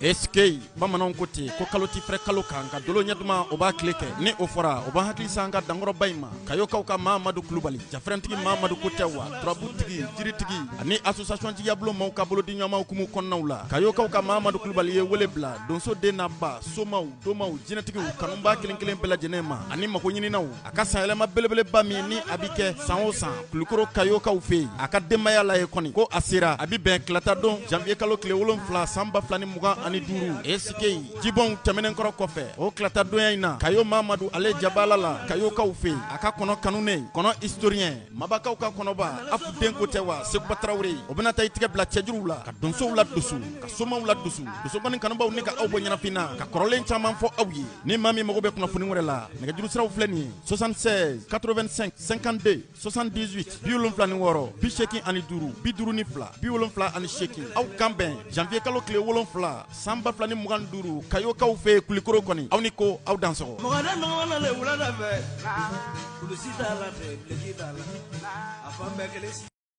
Eske bamananw ko ten ko kalo tɛ fɛrɛ kalo kan, nka dolo ɲɛ duman, o b'a tile kɛ. Ni o fɔra, o b'an hakili s'an ka dankɔrɔba in ma, Kayokaw ka Mamadu Kulubali, jafɛrɛntigi Mamadu ko tɛ wa, turabutigi, jiritigi ani association jigiyabulon maaw ka bolodi ɲɔgɔnma hukumu kɔnɔnaw la. Kayokaw ka Mamadu Kulubali ye wele bila donso den n'a ba, somaw, domaw, jinɛtigiw, kanubaa kelen kelen bɛɛ lajɛlen ma ani mago ɲininaw, a ka sanyɛlɛma belebeleba min ni a bɛ kɛ san o san Kulukoro Kayokaw fɛ yen, a ka denbaya la ye kɔni ko a sera. A bɛ bɛn tilata don janvier kalo tile 7 san 2025. Esike jibɔnw tɛmɛnen kɔrɔ kɔfɛ, o tilata donya in na, Kayo Mamadu ale jabala la Kayokaw fɛ yen, a ka kɔnɔ kanunen, kɔnɔ historien, mabakaw ka kɔnɔba, afu den ko tɛ wa, Sekuba Tarawele, o bɛna taa i tigɛ bila cɛjuruw la, ka donsow la dusu, ka somaw la dusu, donsokɔni kanubaw ni ka aw bɔ ɲɛnafin na, ka kɔrɔlen caman fɔ aw ye. Ni maa min mago bɛ kunnafoni wɛrɛ la, nɛgɛjuru siraw filɛ nin ye: 76 85 52 78, 76 85 78. Aw kan bɛn janvier kalo tile 7 san 2025, Kayokaw fɛ yen Kulikoro kɔni. Aw ni ko, aw dansɔgɔ. Mɔgɔ tɛ mɔgɔ la wulada fɛ, kulusi t'a la dɛ, duloki t'a la, a fan bɛɛ kelen.